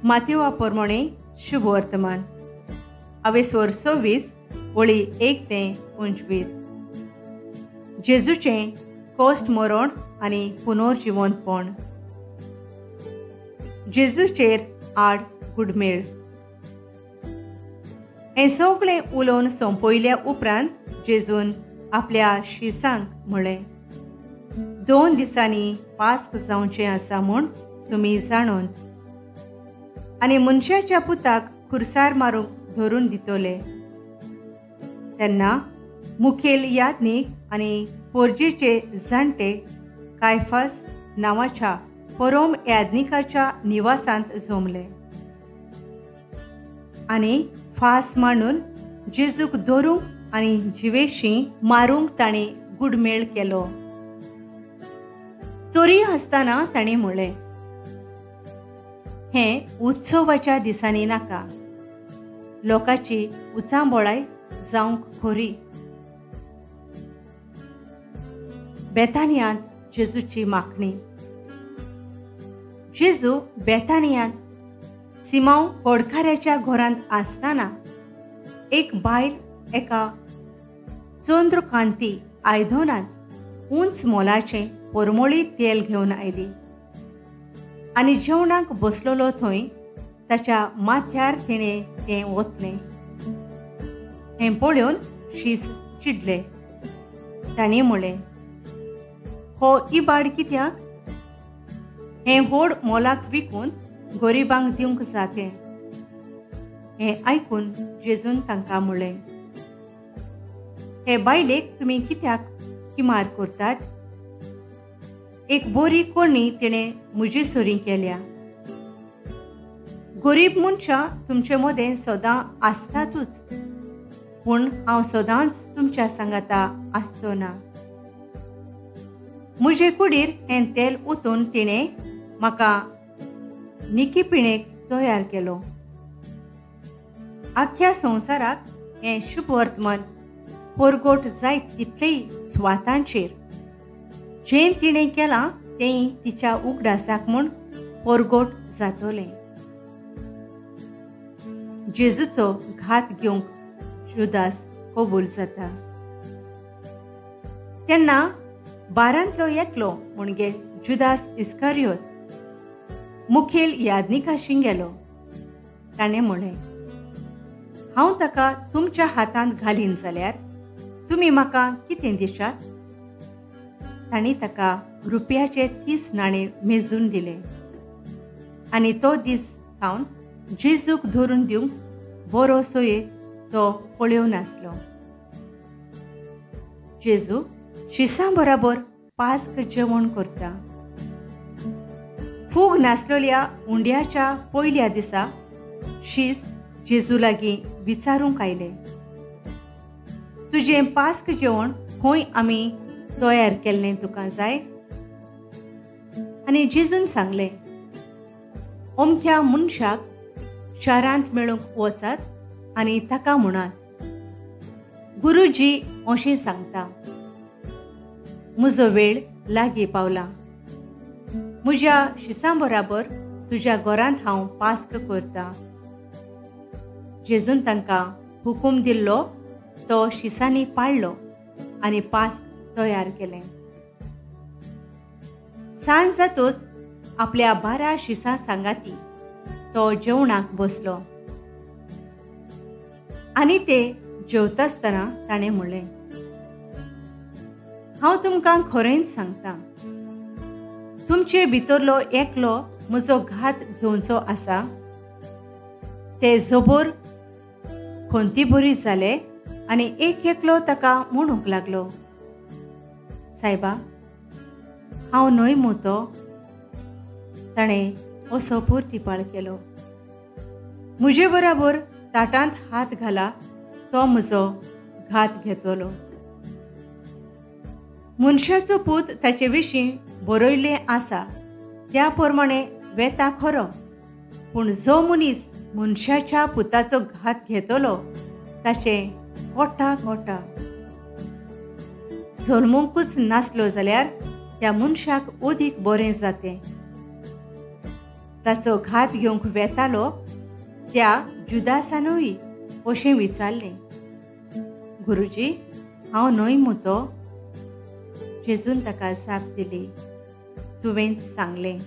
मातेवा प्रमाणे शुभ वर्तमान अवेस्वर 26 वळी 1 ते 25. जेजूचें कोस्ट मरण आनी पुनर्जिवंतपण. जेजूचेर आड गुडमेळ. हें सगळें उलोवन सोंपयल्या उपरांत जेजून आपल्या शिसांक म्हळें, 2 दिसांनी पास्क जावचें आसा म्हूण तुमी जाणून आनी मनशाच्या पुताक खुर्सार मारूंक धरून दितले. तेन्ना मुखेल याज्ञीक आनी पोरजेचे जाणटे कायफास नांवाच्या परोम याज्ञिकाच्या निवासांत जमले आनी फास मांडून जेजूक धरूंक आनी जिवेशी मारूंक ताणें गुडमेळ केलो. तरी आसतना ताणें म्हळें, हें उत्सवाच्या दिसांनी नाका, लोकांची उचांबळाय जावंक खरी. बेतानियांत जेजूची मागणी. जेजू बेतानियांत सिमांव होडकाऱ्याच्या घरांत आसतना एक बायल एका चंद्रकांती आयदनांत उंच मोलाचें परमळी तेल घेवन आयली आनी जेवणाक बसलेलो थंय ताच्या माथ्यार तिणें तें ओतलें. हें पळोवन शीस चिडले. तांणी म्हळें, हो इबाड कित्याक? हें व्हड मोलाक विकून गरिबांक दिवंक जातें. हें आयकून जेजून तांकां म्हळें, हे बायलेक तुमी कित्याक किमार करतात? एक बरी करणी तिणें म्हजे सरीं केल्या. गरीब मनशां तुमचे मदें सदां आसतातूच, पूण हांव सदांच तुमच्या सांगाता आसचो ना. म्हजे कुडीर हें तेल ओतून तिणें म्हाका निकी पिणेक तयार केलो. आख्ख्या संवसाराक हें शुभ वर्तमान परगट जायत तितलेय स्वातांचेर जें तिणें केलां तेंय तिच्या उगडासाक म्हूण परगट जातलें. जेजूचो घात घेवंक जुदास कबूल जाता. तेन्ना 12 एकलो म्हणजे जुदास इस्कारियोत मुखेल याज्ञिकाशी गेलो. ताणें म्हळें, हांव ताका तुमच्या हातांत घालीन जाल्यार तुमी म्हाका कितें दिशात? तांणी ताका रुपयाचे 30 नाणे मेजून दिले आनी तो दीस सावन जेजूक धरून दिवंक बरो सोयेक तो पळोवन आसलो. जेजू शिसां बराबर पास्क जेवण करता. फूग नासलेल्या उंड्याच्या पयल्या दिसा शीस जेजू लागीं विचारूंक आयले, तुजें पास्क जेवण खंय आमी तयार केल्लें तुका जाय? आनी जेजून सांगलें, अमक्या मनशाक शारांत मेळूंक वचात आनी ताका म्हणात, गुरुजी अशें सांगता, म्हजो वेळ लागीं पावला, म्हज्या शिसां बराबर तुज्या घरांत हांव पास्क करतां. जेजून तांकां हुकूम दिल्लो तो शिसांनी पाळ्ळो आनी पास्क तयार केलें. सांज जातूच आपल्या 12 शिसां सांगाती तो जेवणाक बसलो आनी ते जेवतासतना ताणें म्हणलें, हांव तुमकां खरेंच सांगता, तुमचे भितरलो एकलो म्हजो घात घेवचो आसा. ते जबर खंती बरी जाले आनी एक एकलो ताका म्हणूंक लागलो, सायबा, हांव न्हय मू तो? ताणें असो पुर्तीपाळ केलो, म्हजे बराबर ताटांत हात घाला तो म्हजो घात घेतलो. मनशाचो पूत ताचे विशीं बरयल्लें आसा त्या प्रमाणे वेता खरो, पूण जो मनीस मनशाच्या पुताचो घात घेतलो ताचें कोटा कोटा. जल्मूंकूच नासलो जाल्यार त्या मनशाक अदीक बरें जातें. ताचो घात घेवंक वेतालो त्या जुदासानूय अशें विचारलें, गुरुजी, हांव न्हय मू तो? जेजून ताका जाप दिली, तुवें सांगलें।